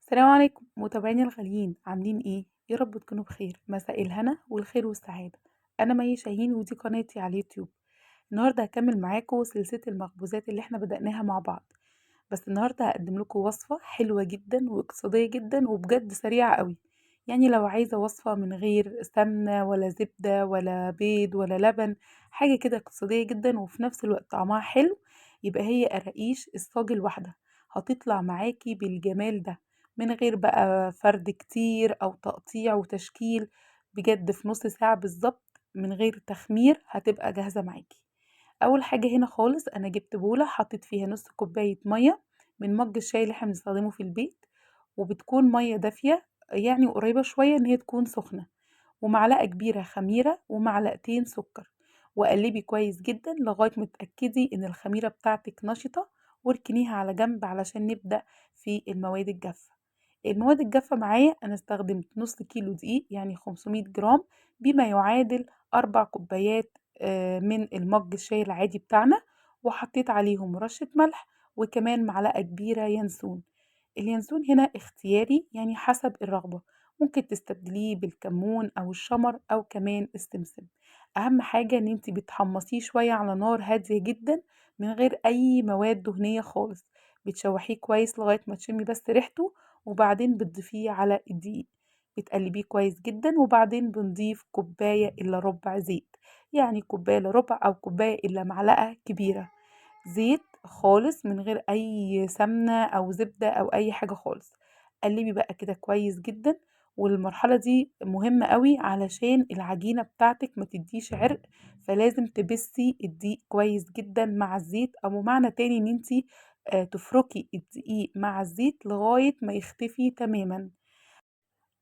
السلام عليكم متابعيني الغاليين، عاملين ايه؟ يا رب تكونوا بخير. مساء الهنا والخير والسعادة. انا مي شاهين ودي قناتي على اليوتيوب. النهارده هكمل معاكم سلسلة المخبوزات اللي احنا بدأناها مع بعض، بس النهارده هقدم لكم وصفه حلوة جدا واقتصادية جدا وبجد سريعة قوي. يعني لو عايزه وصفه من غير سمنه ولا زبدة ولا بيض ولا لبن، حاجة كده اقتصادية جدا وفي نفس الوقت طعمها حلو، يبقى هي قراقيش الصاج الواحدة هتطلع معاكي بالجمال ده من غير بقى فرد كتير او تقطيع وتشكيل. بجد في نص ساعة بالظبط من غير تخمير هتبقى جاهزة معاكي. اول حاجة هنا خالص انا جبت بولة حطيت فيها نص كوباية مية من مج الشاي اللي احنا بنستخدمه في البيت، وبتكون مية دافية يعني قريبة شوية ان هي تكون سخنة، ومعلقة كبيرة خميرة ومعلقتين سكر، وقلبي كويس جدا لغاية ما تتأكدي ان الخميرة بتاعتك نشطة، واركنيها على جنب علشان نبدأ في المواد الجافة. المواد الجافة معايا انا استخدمت نص كيلو دقيق يعني 500 جرام، بما يعادل 4 كوبايات من المج الشاي العادي بتاعنا، وحطيت عليهم رشة ملح وكمان معلقة كبيرة ينسون. اليانسون هنا اختياري يعني حسب الرغبة، ممكن تستبدليه بالكمون او الشمر او كمان السمسم. اهم حاجة ان انتي بتحمصيه شوية على نار هادية جدا من غير اي مواد دهنية خالص، بتشوحيه كويس لغاية ما تشمي بس ريحته، وبعدين بتضيفيه على الدقيق، بتقلبيه كويس جدا، وبعدين بنضيف كوباية الا ربع زيت، يعني كوباية الا ربع او كوباية الا معلقة كبيرة زيت خالص من غير اي سمنة او زبدة او اي حاجة خالص. قلبي بقى كده كويس جدا، والمرحلة دي مهمة قوي علشان العجينة بتاعتك ما تديش عرق، فلازم تبسي الدقيق كويس جدا مع الزيت، او بمعنى تاني ان انتي تفركي الدقيق مع الزيت لغاية ما يختفي تماما.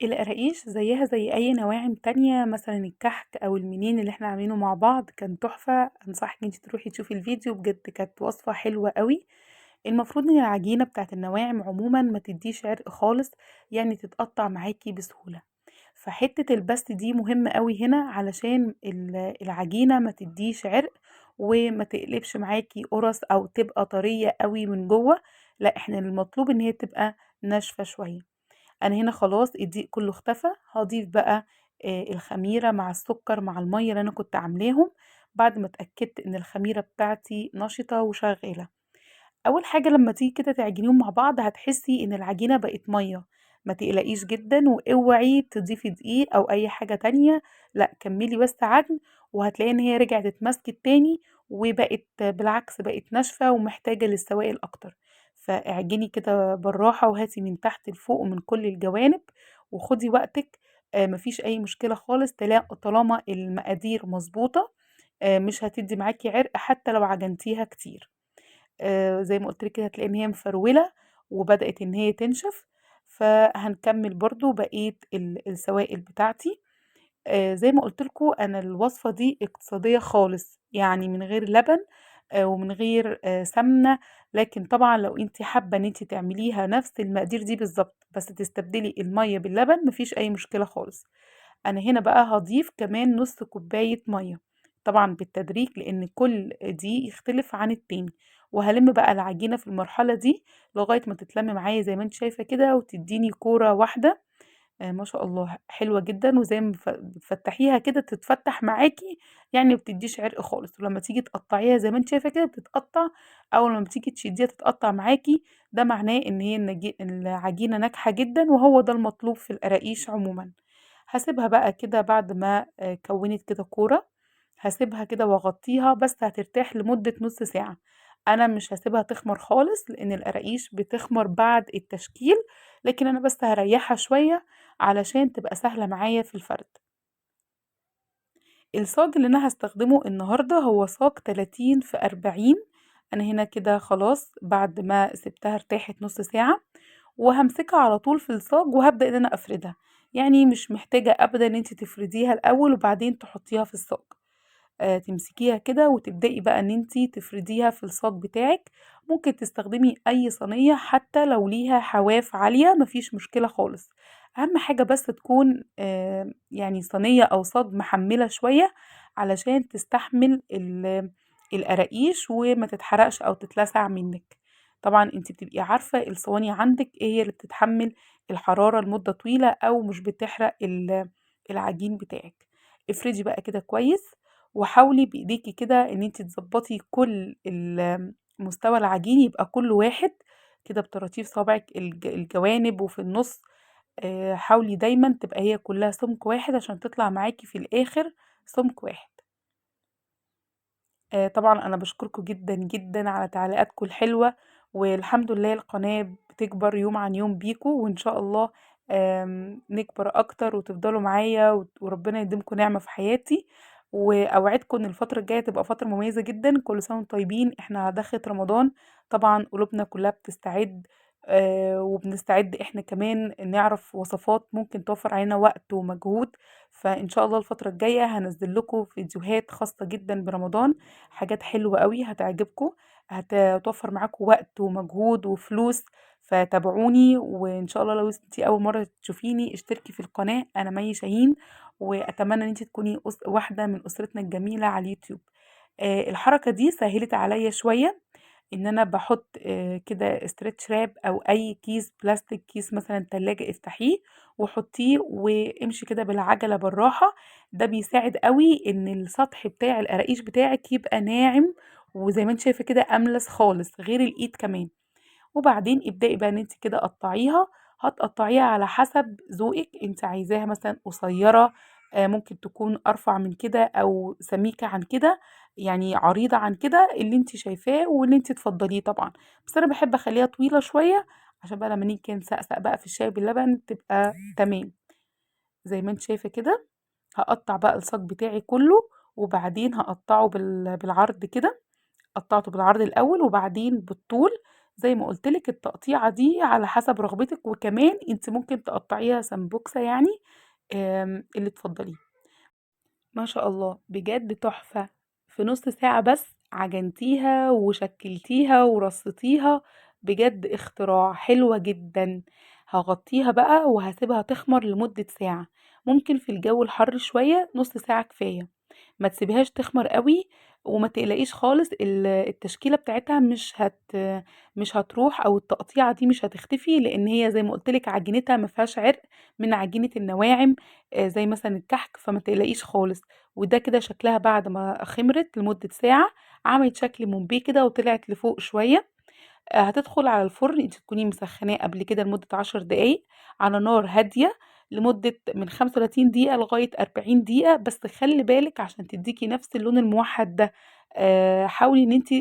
القراقيش زيها زي اي نواعم تانية، مثلا الكحك او المنين اللي احنا عاملينه مع بعض كان تحفة، انصحك انتي تروحي تشوفي الفيديو، بجد كانت وصفة حلوة قوي. المفروض ان العجينة بتاعت النواعم عموما ما تديش عرق خالص، يعني تتقطع معاكي بسهولة، فحتة البس دي مهمة قوي هنا علشان العجينة ما تديش عرق وما تقلبش معاكي قرص او تبقى طرية قوي من جوه، لا احنا المطلوب ان هي تبقى ناشفة شوية. انا هنا خلاص الدقيق كله اختفى، هضيف بقى الخميرة مع السكر مع المية اللي انا كنت عاملاهم بعد ما اتأكدت ان الخميرة بتاعتي نشطة وشغالة. اول حاجة لما تيجي كده تعجنيهم مع بعض هتحسي ان العجينة بقت مية، ما تقلقيش جدا واوعي تضيفي دقيق او اي حاجة تانية، لا كملي بس عجن وهتلاقي ان هي رجعت اتمسكت تاني وبقت بالعكس بقت ناشفة ومحتاجة للسوائل اكتر. فاعجني كده بالراحة وهاتي من تحت لفوق ومن كل الجوانب وخدي وقتك، مفيش اي مشكلة خالص، طالما المقادير مظبوطة، مش هتدي معاكي عرق حتى لو عجنتيها كتير. زي ما قلت لك كده هتلاقي ان هي مفرولة وبدأت ان هي تنشف. فهنكمل برضو بقية السوائل بتاعتي. زي ما قلت لكم انا الوصفة دي اقتصادية خالص، يعني من غير لبن، ومن غير سمنة، لكن طبعا لو انت حابة ان انت تعمليها نفس المقادير دي بالظبط بس تستبدلي المية باللبن مفيش اي مشكلة خالص. انا هنا بقى هضيف كمان نص كوباية مية، طبعا بالتدريج لان كل دي يختلف عن التاني، وهلم بقى العجينة في المرحلة دي لغاية ما تتلم معايا زي ما انت شايفة كده وتديني كورة واحدة. ما شاء الله حلوة جدا، وزي ما بتفتحيها كده تتفتح معاكي، يعني ما بتديش عرق خالص، ولما تيجي تقطعيها زي ما انت شايفة كده بتتقطع، اول ما بتيجي تشديها تتقطع معاكي، ده معناه ان هي العجينة ناجحة جدا، وهو ده المطلوب في القراقيش عموما. هسيبها بقى كده بعد ما كونت كده كورة، هسيبها كده واغطيها، بس هترتاح لمدة نص ساعة. انا مش هسيبها تخمر خالص لان القراقيش بتخمر بعد التشكيل، لكن انا بس هريحها شوية علشان تبقى سهلة معايا في الفرد. الصاج اللي انا هستخدمه النهاردة هو صاج 30 في 40. انا هنا كده خلاص بعد ما سبتها ارتاحت نص ساعة، وهمسكها على طول في الصاج وهبدأ ان انا افردها، يعني مش محتاجة ابدا ان انت تفرديها الاول وبعدين تحطيها في الصاج. تمسكيها كده وتبدأي بقى ان انتي تفرديها في الصاج بتاعك. ممكن تستخدمي اي صينية حتى لو ليها حواف عالية مفيش مشكلة خالص، اهم حاجة بس تكون صينية او صاج محملة شوية علشان تستحمل القراقيش وما تتحرقش او تتلسع منك. طبعًا أنتِ بتبقي عارفة الصواني عندِك إيه هي اللي بتتحمل الحرارة لمدة طويلة أو مش بتحرق العجين بتاعِك. افردي بقى كده كويس، وحاولي بإيديكِ كده إن أنتِ تضبطي كل مستوى العجين يبقى كله واحد كده بطراطيف صابعِك الجوانب وفي النُص. حاولي دايمًا تبقى هي كلها سُمك واحد عشان تطلع معاكِ في الآخر سُمك واحد. طبعًا أنا باشكركم جدًا، جدًا على تعليقاتكم الحلوة، والحمد لله القناة بتكبر يوم عن يوم بيكم، وإن شاء الله نكبر أكتر وتفضلوا معايا وربنا يديمكم نعمة في حياتي. وأوعدكم إن الفترة الجاية تبقى فترة مميزة جدًا. كل سنة وأنتم طيبين، إحنا على دخلة رمضان، طبعًا قلوبنا كلها بتستعد، وبنستعد إحنا كمان نعرف وصفات ممكن توفر علينا وقت ومجهود. فإن شاء الله الفترة الجاية هنزل لكم فيديوهات خاصة جدًا برمضان، حاجات حلوة أوي هتعجبكم، هتوفر معاكم وقت ومجهود وفلوس. فتابعوني، وإن شاء الله لو انتِ أول مرة تشوفيني اشتركي في القناة. أنا مي شاهين، وأتمنى إن انتِ تكوني واحدة من أسرتنا الجميلة على اليوتيوب. الحركة دي سهلت عليا شوية إن أنا باحط كده stretch wrap أو أي كيس بلاستيك، كيس مثلًا تلاجة افتحيه وحطيه وامشي كده بالعجلة بالراحة. ده بيساعد أوي إن السطح بتاع القراقيش بتاعِك يبقى ناعم، وزي ما أنتِ شايفة كده أملس خالص غير الإيد كمان. وبعدين ابدئي بقى إن أنتِ كده قطعيها، هتقطعيها على حسب ذوقِك، أنتِ عايزاها مثلًا قصيرة، ممكن تكون أرفع من كده أو سميكة عن كده، يعني عريضة عن كده، اللي أنتِ شايفاه واللي أنتِ تفضّليه طبعًا. بس أنا باحب أخلّيها طويلة شوية عشان بقى لمّا نيجي كده نسقسق بقى في الشاي باللبن تبقى تمام. زي ما أنتِ شايفة كده هاقطّع بقى الصاج بتاعي كله، وبعدين هاقطّعه بالعرض كده. قطعته بالعرض الأول وبعدين بالطول. زي ما قُلت لِك التقطيعة دي على حسب رغبتِك، وكمان أنتِ ممكن تقطعيها سمبوكسة اللي تفضّليه. ما شاء الله بجد تحفة، في نُص ساعة بس عجنتيها وشكلتيها ورصيتيها، بجد اختراع حلوة جدًا. هاغطيها بقى وهاسيبها تخمر لمدة ساعة، ممكن في الجو الحر شوية نُص ساعة كفاية، ما تسيبيهاش تخمر أوي، وما تقلقيش خالص التشكيلة بتاعتها مش هتروح أو التقطيعة دي مش هتختفي، لإن هي زي ما قُلت لِك عجينتها ما فيهاش عرق من عجينة النواعم، زي مثلًا الكحك، فما تقلقيش خالص. وده كده شكلها بعد ما خمرت لمدة ساعة، عملت شكل مومبيه كده وطلعت لفوق شوية. هتدخل على الفرن، أنتِ تكوني مسخناه قبل كده لمدة 10 دقايق على نار هادية لمدة من 35 دقيقة لغاية 40 دقيقة. بس خلي بالِك عشان تديكِ نفس اللون الموحد ده، حاولي إن أنتِ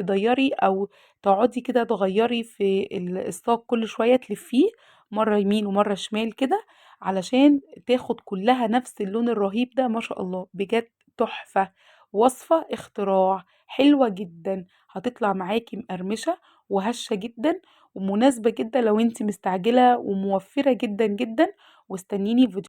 تديّري أو تقعدي كده تغيّري في الصاج كل شوية، تلفيه مرة يمين ومرة شمال كده علشان تاخد كلها نفس اللون الرهيب ده. ما شاء الله بجد تحفة، وصفة اختراع حلوة جدًا، هتطلع معاكِ مقرمشة وهشة جدًا، ومناسبة جدًا لو أنتِ مستعجلة، وموفرة جدًا جدًا. واستنيني في فيديو